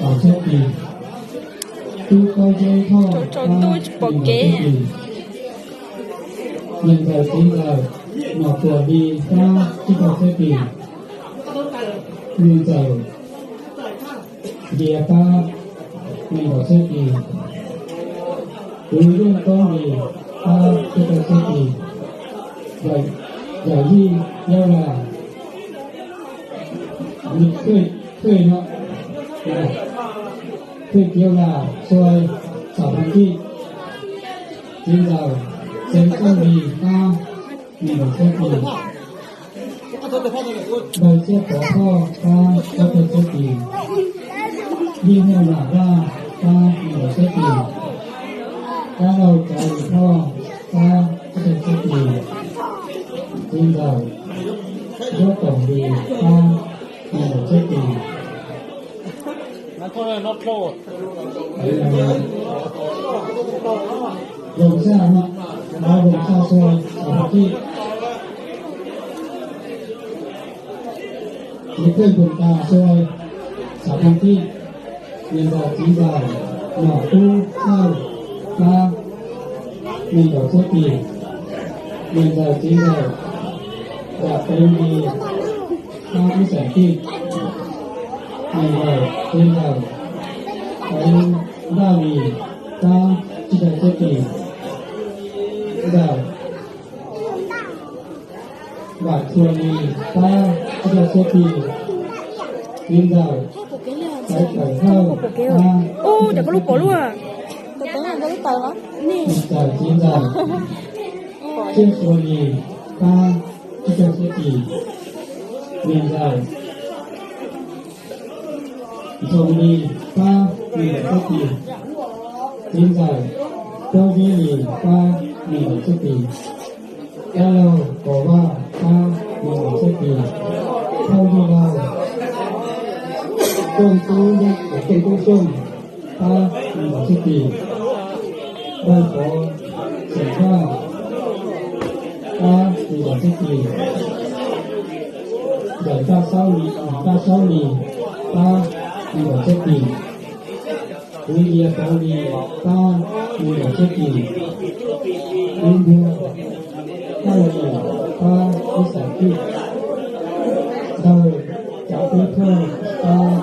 Txhiab Pis, Tub Kaub Zeb Thoj pab nees nkaum txhiab pis, Niam Ntxawm Txiv Ntxawm Nom Tuam Lis pab tsib caug txhiab pis, Niam Ntxawm Npias pab nees nkaum txhiab pis, Kwv Yeej Toob Lis pab tsib caug txhiab pis, Yawm Yij Yob Las, Thwj, Thwj Yob Las Xua, Xam Phas Tij, Txiv Ntxawm Xeev Txooj Lis pab nees nkaum txhiab pis, Npawg Txhiaj Pov Thoj pab tsib caug txhiab pis, Yij Hauj Lam Vaj pab nees nkaum txhiab pis, Dab Laug Tsav Lis Thoj pab tsib caug txhiab pis, Txiv Ntxawm Ncuab Toom Lis pab nees nkaum txhiab pis. Voos Xaj, Voos Xaj Xua, Xam Phas Tij. Niam Thwj Npum Tas Xua, Xam Phas Tij. Niam Ntxawm Txiv Ntxawm Nom Tub Thawj pab nees nkaum txhiab pis, Niam Ntxawm Txiv Ntxawm Yam Peev Lis pab ib xam tij, Niam Ntxawm Txiv Ntxawm Peev Ntaj Lis pab tsib caug txhiab pis, Ntxawm Vam Txhua Lis pab tsib caug txhiab pis, Txiv Ntxawm Txawv Tawm Hawj pab tsib caug txhiab pis, Niam Ntxawm Txiv Ntxawm Txiaj Txhua Lis pab tsib caug txhiab pis, Niam Ntxawm Ntxoov Lis pab nees nkaum txhiab pis, Txiv Ntxawm Plaub Zeb Lis pab nees nkaum txhiab pis, Dab Laug Kaum Vaj pab nees nkaum txhiab pis, Thauj Yij Laug Tooj Tub, Tooj Tub Xyooj pab nees nkaum txhiab pis, Npawg Pov Xeem Vaj pab nees nkaum txhiab pis, Ntxawm Ntaj Saub Lis, Ntaj Saub Lis pab nees nkaum txhiab pis, Kuv Yia Pov Lis pab nees nkaum txhiab pis, Kuv Npua Thaj Lis pab ib xam tij, Npawg Tsav Tub Thoj pab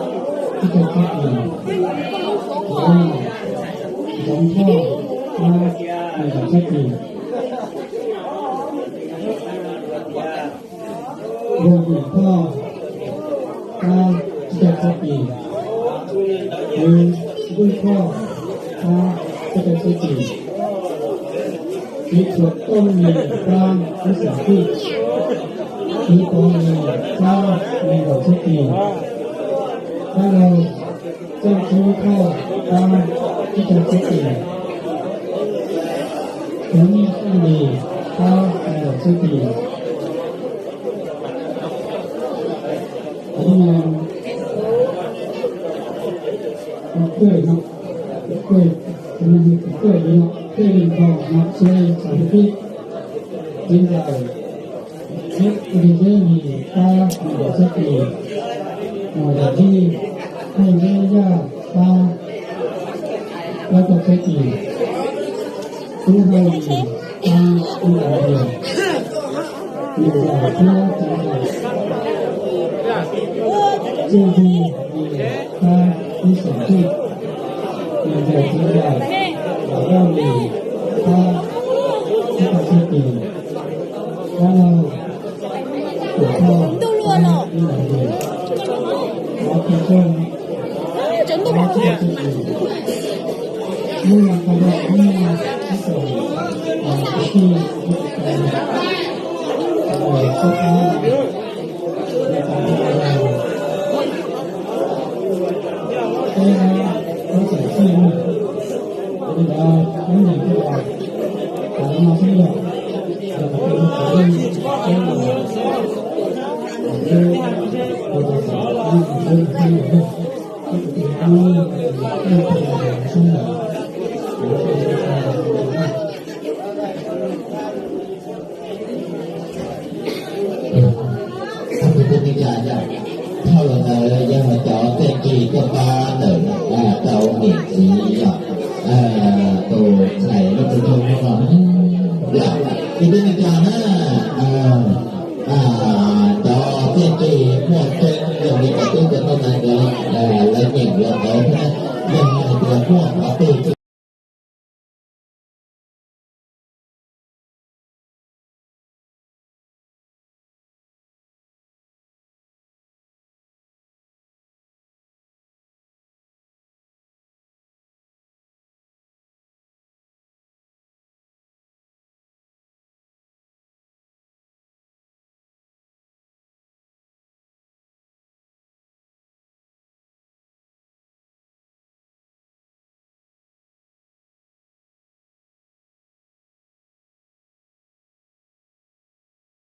tsib caug txhiab pis, Ntxoov Thoj pab nees nkaum txhiab pis, Npawg Vwm Thoj pab tsib caug txhiab pis, Kuv Npwj Thoj pab tsib caug txhiab pis, Txiv Txhuam Tooj Lis pab ib xam tij, Txiv Pov Lis pab nees nkaum txhiab pis, Dab Laug Txawj Tub Thoj pab tsib caug txhiab pis, Kuv Nyiaj Xyooj Lis pab nees nkaum txhiab pis. Kuv no, kuv kawj no, kuv kawj, kuv no, kuv kawj li no, kawj li no, no, Xua Xam Phas Tij, Txiv Ntxawm Npis Zeb Lis pab nees nkaum txhiab pis, Muam Yam Vij, Hawj Zeb Yaj pab plaub caug txhiab pis, Tub Hawj Lis pab ib xam tij, Niam Ntxawm Thiab Txiv Ntxawm Txiaj Vwj Lis pab ib xam tij, Niam Ntxawm Txiv Ntxawm Vam Lauj Lis pab ib caug txhiab pis, Dab Laug Tuam Thoj pab ib xam tij, Mov Thaj Xyooj pab tsib caug txhiab pis. Hnub no qhov no kuv muaj ib txoj kwv tij, txoj pab, peb no, peb txawm txij no, li ntawd peb nyeem rau, tas no xwb yog, Thawj los ntawd yog cov txuj ci tuaj pab ntawm txiv yog tus ntxhais lub tus ntxhais no los, ib tug neeg coj na, cov txiaj ntsig muaj tseeb yog li cov tub cov ntxhais ntawd lawv nyeem lawv qauv thiab, yog hais tias muaj qhov twg